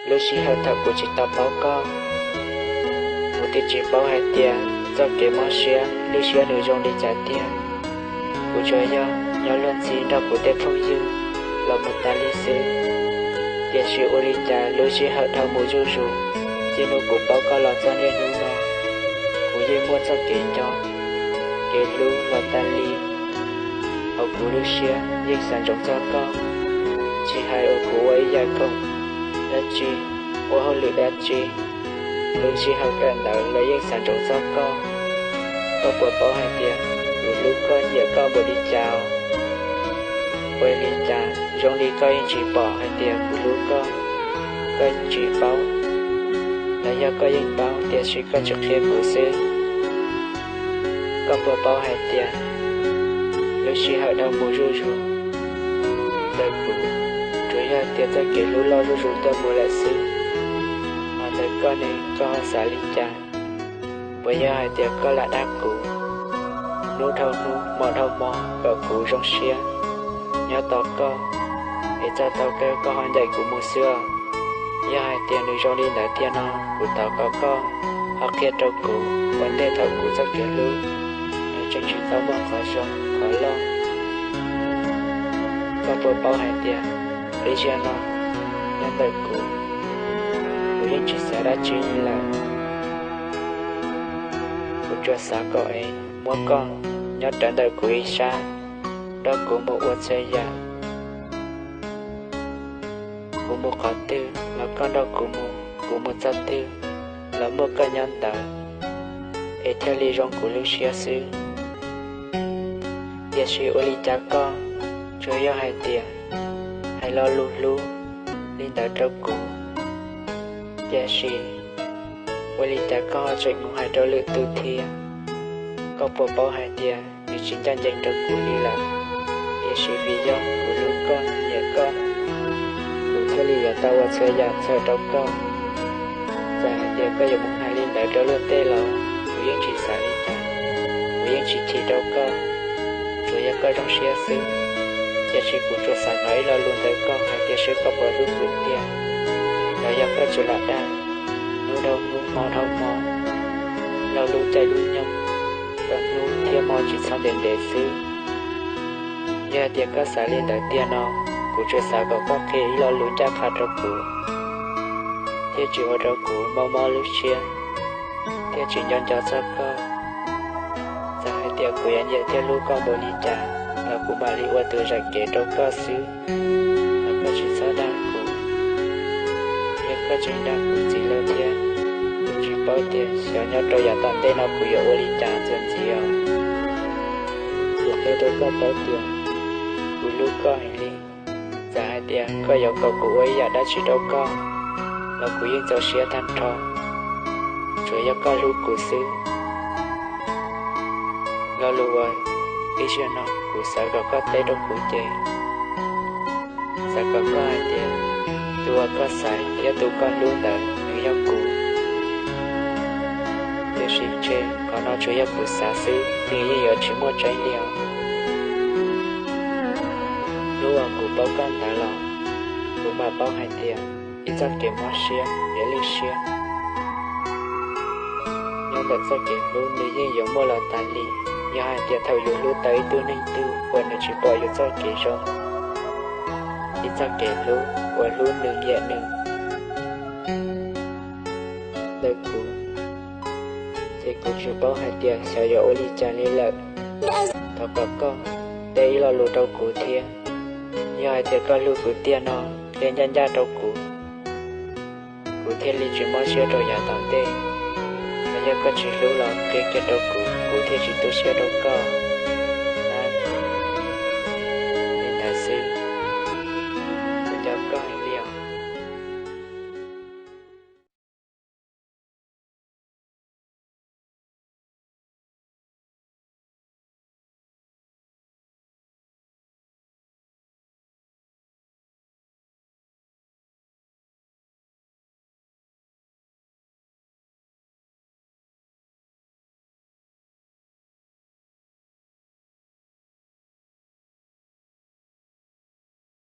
Lub sij hawm thaum kuv tsis tau paub koj, kuv thiaj tsis paub hais tias txoj kev mob siab lub siab nws zoo li cas tiag. Kuv tsuas yog nyob luag ntxhi nrog kuv tej phooj ywg los mus tas li xwb. Tiam sis ua li cas lub sij hawm dhau mus zuj zus, txij hnub kuv paub koj los txog niaj hnub no, kuv yeej muaj txoj kev nco, kev hlub los tas li. Hauv kuv lub siab yeej xav ntsoov txog koj, tsis hais uas kuv ua ib yam khoom dab tsi, ua hauj lwm dab tsi, lub sij hawm kawm ntawv los yeej xav ntsoov txog koj. Koj puas paub hais tias kuv hlub koj nyiam koj npaum li cas? Ua li cas zoo li koj yeej tsis pom hais tias kuv hlub koj? Koj tsis paub, los yog koj yeej paub tiam sis koj tsis qhia kuv xwb? Koj puas paub hais tias lub sij hawm dhau mus zuj zus ntawm kuv tsuas yog tias txoj kev hlub loj zuj zus tuaj mus lawm xwb. Ho ntawm koj ne, koj ho xav li cas? Puas yog hais tias koj lam dag kuv, hnub dhau hnub hmo dhau hmo kom kuv zoo siab nyob tos koj, es txog thaum kawg koj ho ncaim kuv mus xwb os? Yog hais tias nws zoo li ntawd tiag no, kuv thov kom koj ho qhia rau kuv ua ntej thaum kuv txoj kev hlub nws tseem tsis tau muaj qhov zoo qhov loj. Koj puas paub hais tias ib zaug no nyob ntawm kuv, kuv yeej tsis xav dab tsi li lawm. Kuv tsuas xav kom es muab koj nyob rawv ntawm kuv ib sab, nrog kuv mus ua txhua yam. Kuv mus qhov twg los koj nrog kuv mus, kuv mus txog twg los muaj koj nyob ntawd, es thiaj li zoo kuv lub siab xwb. Tiam sis ua li cas koj tsuas yog hais tias hais lo lus hlub li ntawd rau kuv, tiam sis ua li cas koj ho tseem mus hais rau lwm tus thiab? Koj puas paub hais tias nws tsis ncaj ncees rau kuv li lawm, tiam sis vim yog kuv hlub koj nyiam koj, kuv thiaj li yuav tau ua txhua yam txhawm rau koj. Txawm hais tias koj yuav mus hais li ntawd rau luag tej los kuv yeej tsis xav li cas, kuv yeej tsis chim rau koj, tsuas yog koj zoo siab xwb. Tiam sis kuv tsuas xav hnov ib lo lus ntawm koj hais tias seb koj puas hlub kuv tiag, los yog koj tsuas lam dag hnub dhau hnub hmo dhau hmo, lo lus caij lub nyoog, kom hnub thiab hmo tsis txhob ntev ntev xwb. Yog hais tias koj xav li ntawd tiag no, kuv tsuas xav kom koj qhia ib lo lus ncaj qha rau kuv, thiaj tsis ua rau kuv mob mob lub siab, thiaj tsis nco nco txog koj. Txawm hais tias kuv yuav nyiam thiab hlub koj npaum li cas los kuv mam li ua tus zam kev rau koj xwb. Los koj tsis txhob dag kuv, yog koj tseem dag kuv ntxiv lawm thiab, kuv tsis paub tias xyov nyob rau yav tom ntej no kuv yuav ua li cas ntxiv os. Kuv qhia rau koj paub tias kuv hlub koj heev li. Txawm hais tias koj yuav kom kuv ua ib yam dab tsi rau koj los kuv yeej txaus siab tag nrho, tsuas yog koj hlub kuv xwb. Lo lus uas ib zaug no kuv xav kom koj teb rau kuv ces xav kom koj hais tias tus uas koj xaiv thiab tus koj hlub ntawd nws yog kuv. Tiam sis ntshe qhov no tsuas yog kuv xav xwb, nws yeej yuav tsis muaj tseeb li os. Hnub uas kuv paub koj ntawd los kuv mam paub hais tias ib txoj kev mob siab yuav lwj siab nyob ntawm txoj kev hlub nws yeej yuav muaj los tas li. Yog hais tias thaum yus hlub tau ib tug neeg twg uas nws tsis pom yus txoj kev zoo, ib txoj kev hlub uas hlub nws nyiam nws ntawm kuv, ces kuv tsis paub hais tias xyov yuav ua li cas li lawm. Thov kom koj teb ib lo lus rau kuv thiab. Yog hais tias koj hlub kuv tiag no, qhia ncaj ncaj rau kuv, kuv thiaj li tsis mob siab rau yav tom ntej. Los yog koj tsis hlub los qhia kiag rau kuv, kuv thiaj tsis tu siab rau koj.